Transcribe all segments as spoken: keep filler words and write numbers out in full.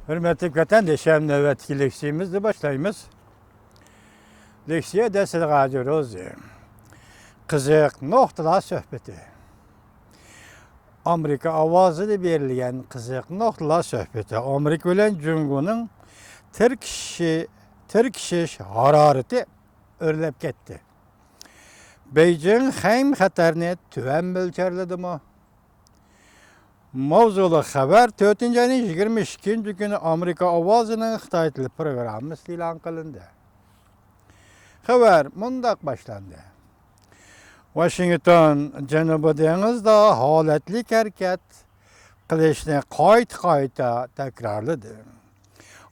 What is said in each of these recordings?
ھۆرمەتلىك ۋەتەندىشىم، نۆۋەتتىكى لېكسىيىمىزنى باشلايمىز. لېكسىيە دەستىدە غاجىروزى. قىزىق نۇقتىلار سۆھبىتى. ئامېرىكا ئاۋازىدا بېرىلگەن قىزىق نۇقتىلار سۆھبىتى. ئامېرىكا بىلەن جۇڭگونىڭ تىركىشىشى، تىركىشىش ھارارىتى ئۆرلەپ كەتتى. بېيجىڭ خەۋپ-خەتەرنى تۆۋەن مۆلچەرلىدىمۇ؟ ماۋزۇلۇق خەۋەر. تۆتىنچى ئاينىڭ يىگىرمە ئىككىنچى كۈنى ئامېرىكا ئاۋازىنىڭ خىتاي تىلى پروگراممىسى ئېلان قىلىندى. خەۋەر مۇنداق باشلاندى. ۋاشىنگتون جەنۇبىي دېڭىزدا ھالەتلىك ھەرىكەت قىلىشنى قايتا-قايتا تەكرارلىدى.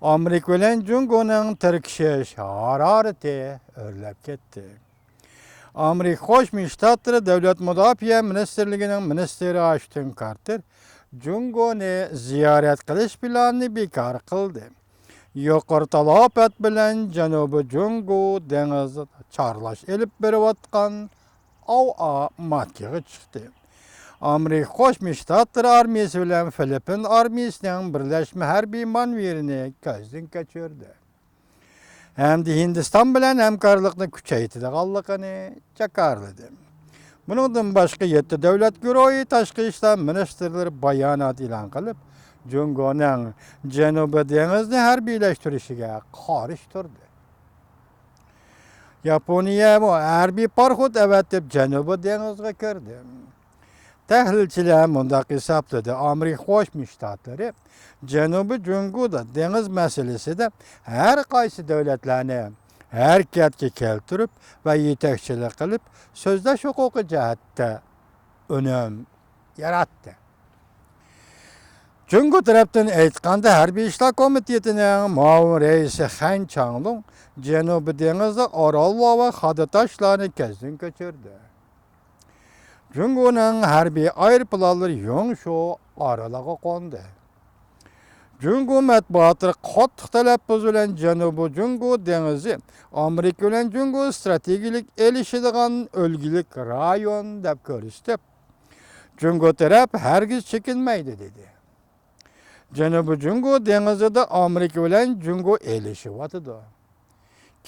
ئامېرىكا بىلەن جۇڭگونىڭ تىركىشىش ھارارىتى ئۆرلەپ كەتتى. ئامېرىكا قوشما شتاتلىرى دۆلەت مۇداپىئە مىنىستىرلىكىنىڭ مىنىستىرى ئاشتون كارتېر جۇڭگونى زىيارەت قىلىش پىلانىنى بىكار قىلدى. يۇقىرى تالاپەت بىلەن جەنۇبىي جۇڭگو دېڭىزىدا چارلاش ئېلىپ بېرىۋاتقان ئاۋۇ ماتكىغا چىقتى. ئامېرىكا قوشما شتاتلىرى ئارمىيىسى بىلەن فىلىپپىن ئارمىيىسىنىڭ بىرلەشمە ھەربىي مانېۋىرىنى كۆزدىن كەچۈردى ھەمدە ھىندىستان بىلەن ھەمكارلىقنى كۈچەيتىدىغانلىقىنى جاكارلىدى. بۇنىڭدىن باشقا، يەتتە دۆلەت گۇرۇھى تاشقى ئىشلار مىنىستىرلىرى بايانات ئېلان قىلىپ، جۇڭگونىڭ جەنۇبىي دېڭىزنى ھەربىيلەشتۈرۈشىگە قارشى تۇردى. ياپونىيەمۇ ھەربىي پاراخوت ئەۋەتىپ، جەنۇبىي دېڭىزغا كىردى. تەھلىلچىلەر مۇنداق ھېسابلىدى: ئامېرىكا قوشما شتاتلىرى جەنۇبىي جۇڭگودا دېڭىز مەسىلىسىدە ھەر قايسى دۆلەتلەرنى ھەرىكەتكە كەلتۈرۈپ ۋە يېتەكچىلىك قىلىپ، سۆزلەش ھوقۇقى جەھەتتە ئۈنۈم ياراتتى. جۇڭگو تەرەپتىن ئېيتقاندا، ھەربىي ئىشلار كومىتېتىنىڭ مۇئاۋىن رەئىسى خەن چاڭلۇڭ جەنۇبىي دېڭىزدا ئاراللار ۋە خادا تاشلارنى كۆزدىن كەچۈردى. جۇڭگونىڭ ھەربىي ئايروپىلانلىرى يۇڭشۇ ئارىلىغا قوندى. جۇڭگو مەتبۇئاتلىرى قاتتىق تەلەپپۇز بىلەن جەنۇبىي جۇڭگو دېڭىزى ئامېرىكا بىلەن جۇڭگو ستراتېگىيەلىك ئېلىشىدىغان ئۈلگىلىك رايون دەپ كۆرسىتىپ، جۇڭگو تەرەپ ھەرگىز چېكىنمەيدۇ، دېدى. جەنۇبىي جۇڭگو دېڭىزىدا ئامېرىكا بىلەن جۇڭگو ئېلىشىۋاتىدۇ.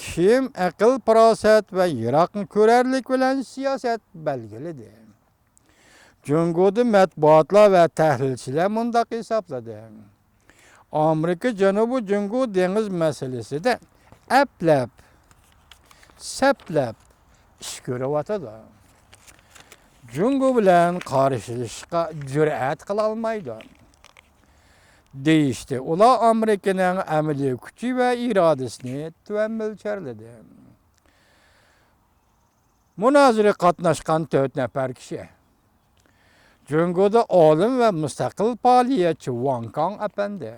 كىم ئەقىل-پاراسەت ۋە يىراقنى كۆرەرلىك بىلەن سىياسەت بەلگىلىدى. جۇڭگودا مەتبۇئاتلار ۋە تەھلىلچىلەر مۇنداق ھېسابلىدى: ئامېرىكا جەنۇبىي جۇڭگو دېڭىز مەسىلىسىدە ئەپلەپ، سەپلەپ ئىش كۆرۈۋاتىدۇ. جۇڭگو بىلەن قارشىلىشىشقا جۈرئەت قىلالمايدۇ، دېيىشتى. ئۇلار ئامېرىكىنىڭ ئەمەلىي كۈچى ۋە ئىرادىسىنى تۆۋەن مۆلچەرلىدى. مۇنازىرىگە قاتناشقان تۆت نەپەر كىشى. جۇڭگودا ئالىم ۋە مۇستەقىل پائالىيەتچى ۋاڭ كاڭ ئەپەندى.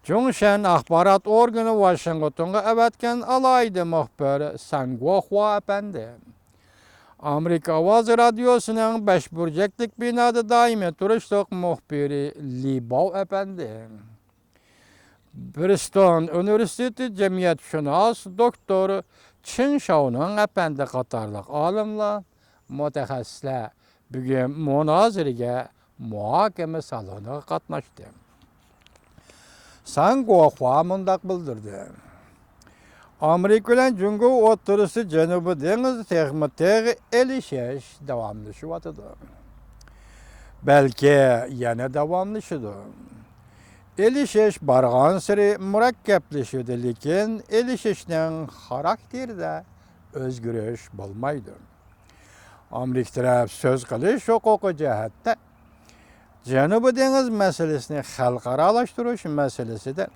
جۇڭشەن ئاخبارات ئورگىنى ۋاشىنگتونغا ئەۋەتكەن ئالاھىدە مۇخبىر سەن گۇاخۇا ئەپەندى. ئامېرىكا ئاۋازى رادىيوسىنىڭ بەش بۇرجەكلىك بىنادا دائىمىي تۇرۇشلۇق مۇخبىرى لى باۋ ئەپەندى. برىستون ئۇنىۋېرسىتېتى جەمئىيەتشۇناس دوكتور چېڭ شياۋنىڭ ئەپەندى قاتارلىق ئالىملار، مۇتەخەسسىسلەر بۈگۈن مۇنازىرىگە مۇھاكىمە سالونىغا قاتناشتى. سەن گۇاخۇا مۇنداق بىلدۈردى: ئامېرىكا بىلەن جۇڭگو ئوتتۇرىسىدا جەنۇبىي دېڭىزدا تېخىمۇ تېخى ئېلىشىش داۋاملىشىۋاتىدۇ. بەلكى يەنە داۋاملىشىدۇ. ئېلىشىش بارغانسېرى مۇرەككەپلىشىدۇ، لېكىن ئېلىشىشنىڭ خاراكتېرىدە ئۆزگىرىش بولمايدۇ. ئامېرىكا تەرەپ سۆز قىلىش ھوقۇقى جەھەتتە جەنۇبىي دېڭىز مەسىلىسىنى خەلقئارالاشتۇرۇش مەسىلىسىدە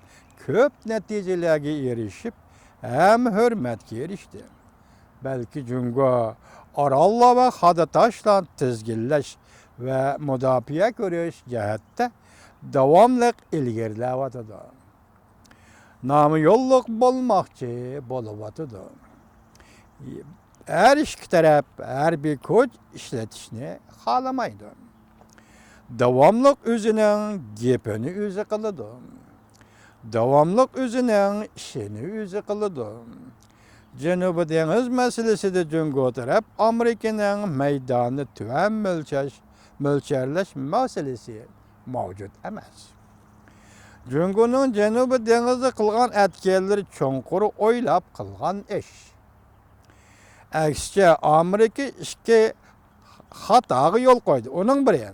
كۆپ نەتىجىلەرگە ئېرىشىپ، ھەم ھۆرمەتكە ئېرىشتى. بەلكى جۇڭگو ئاراللار ۋە خادا تاشلارنى تىزگىنلەش ۋە مۇداپىئە كۆرۈش جەھەتتە داۋاملىق ئىلگىرىلەۋاتىدۇ. نامى يوللۇق بولماقچى بولۇۋاتىدۇ. ھەر ئىككى تەرەپ ھەربىي كۈچ ئىشلىتىشنى خالىمايدۇ. داۋاملىق ئۆزىنىڭ گېپىنى ئۆزى قىلىدۇ. داۋاملىق ئۆزىنىڭ ئىشىنى ئۆزى قىلىدۇ. جەنۇبىي دېڭىز مەسىلىسىدە جۇڭگو تەرەپ ئامېرىكىنىڭ مەيدانىنى تۆۋەن مۆلچەش-، مۆلچەرلەش مەسىلىسى مەۋجۇت ئەمەس. جۇڭگونىڭ جەنۇبىي دېڭىزدا قىلغان ئەتكەنلىرى چوڭقۇر ئويلاپ قىلغان ئىش. ئەكسىچە، ئامېرىكا ئىككى خاتاغا يول قويدى. ئۇنىڭ بىرى،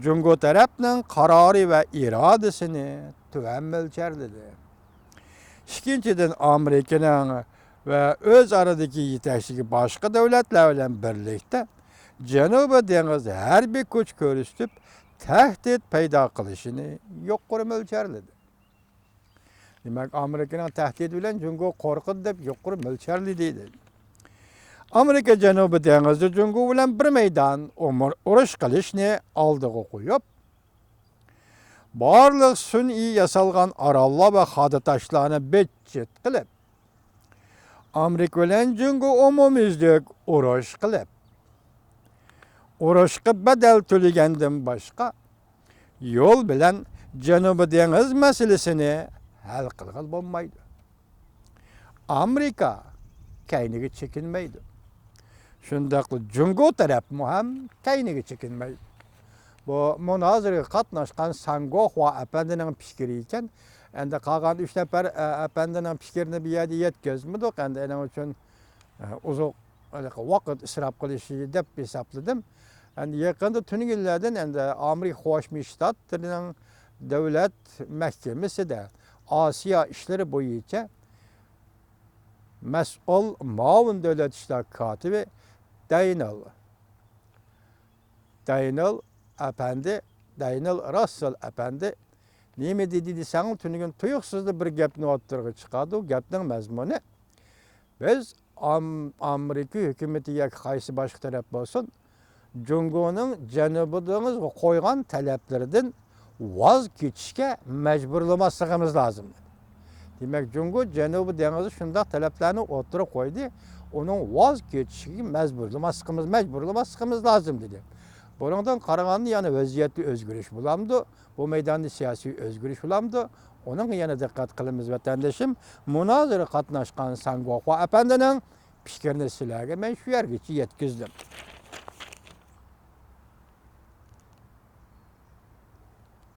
جۇڭگو تەرەپنىڭ قارارى ۋە ئىرادىسىنى تۆۋەن مۆلچەرلىدى. ئىككىنچىدىن، ئامېرىكىنىڭ ۋە ئۆز ئارىدىكى يېتەكچىلىك باشقا دۆلەتلەر بىلەن بىرلىكتە جەنۇبىي دېڭىزدا ھەربىي كۈچ كۆرسىتىپ، تەھدىت پەيدا قىلىشىنى يۇقىرى مۆلچەرلىدى. دېمەك، ئامېرىكىنىڭ تەھدىتى بىلەن جۇڭگو قورقىدۇ دەپ يۇقىرى مۆلچەرلىدى. ئامېرىكا جەنۇبىي دېڭىزدا جۇڭگو بىلەن بىر مەيدان ئۇمۇر-، ئۇرۇش قىلىشنى ئالدىغا قويۇپ، بارلىق سۈنئىي ياسالغان ئاراللار ۋە خادا تاشلارنى بىت-چىت قىلىپ، ئامېرىكا بىلەن جۇڭگو ئومۇميۈزلۈك ئۇرۇش قىلىپ، ئۇرۇشقا بەدەل تۆلىگەندىن باشقا يول بىلەن جەنۇبىي دېڭىز مەسىلىسىنى ھەل قىلغىلى بولمايدۇ. ئامېرىكا كەينىگە چېكىنمەيدۇ. شۇنداقلا جۇڭگو تەرەپمۇ ھەم كەينىگە چېكىنمەيدۇ. بۇ مۇنازىرىگە قاتناشقان سەن گوخۇا ئەپەندىنىڭ پىكرى ئىكەن. ئەندى قالغان ئۈچ نەپەر، ئە، ئەپەندىنىڭ پىكرىنى بۇ يەردە يەتكۈزمىدۇق. ئەندى ئېنىڭ ئۈچۈن، ئە، ئۇزۇق ھېلىقى ۋاقىت ئىسراپ قىلىشى دەپ ھېسابلىدىم. ئەندى يېقىندا تۈنۈگۈنلەردىن ئەندى ئامېرىكا قوشما شتاتلىرىنىڭ دۆلەت مەھكىمىسىدە ئاسىيا ئىشلىرى بويىچە مەسئۇل مۇئاۋىن دۆلەت ئىشلار كاتىپى دەينىل، دەينىل ئەپەندى، دەينىل راسسېل ئەپەندى نېمە دېدى دېسەڭ، تۈنۈگۈن تۇيۇقسىزلا بىر گەپنى ئوتتۇرىغا چىقاردى. گەپنىڭ مەزمۇنى، بىز ئام-، ئامېرىكا ھۆكۈمىتى ياكى قايسى باشقا تەرەپ بولسۇن، جۇڭگونىڭ جەنۇبىي دېڭىزغا قويغان تەلەپلىرىدىن ۋاز كېچىشكە مەجبۇرلىماسلىقىمىز لازىم. دېمەك، جۇڭگو جەنۇبىي دېڭىزدا شۇنداق تەلەپلەرنى ئوتتۇرىغا قويدى، ئۇنىڭ ۋاز كېچىشىگە مەجبۇرلىماسلىقىمىز، مەجبۇرلىماسلىقىمىز لازىم دېدى. بۇنىڭدىن قارىغاندا يەنە ۋەزىيەتتە ئۆزگىرىش بولامدۇ؟ بۇ مەيداندا سىياسىي ئۆزگىرىش بولامدۇ؟ ئۇنىڭغا يەنە دىققەت قىلىمىز، ۋەتەندىشىم. مۇنازىرىگە قاتناشقان سەن گوخۇا ئەپەندىنىڭ پىكرىنى سىلەرگە مەن شۇ يەرگىچە يەتكۈزدۈم.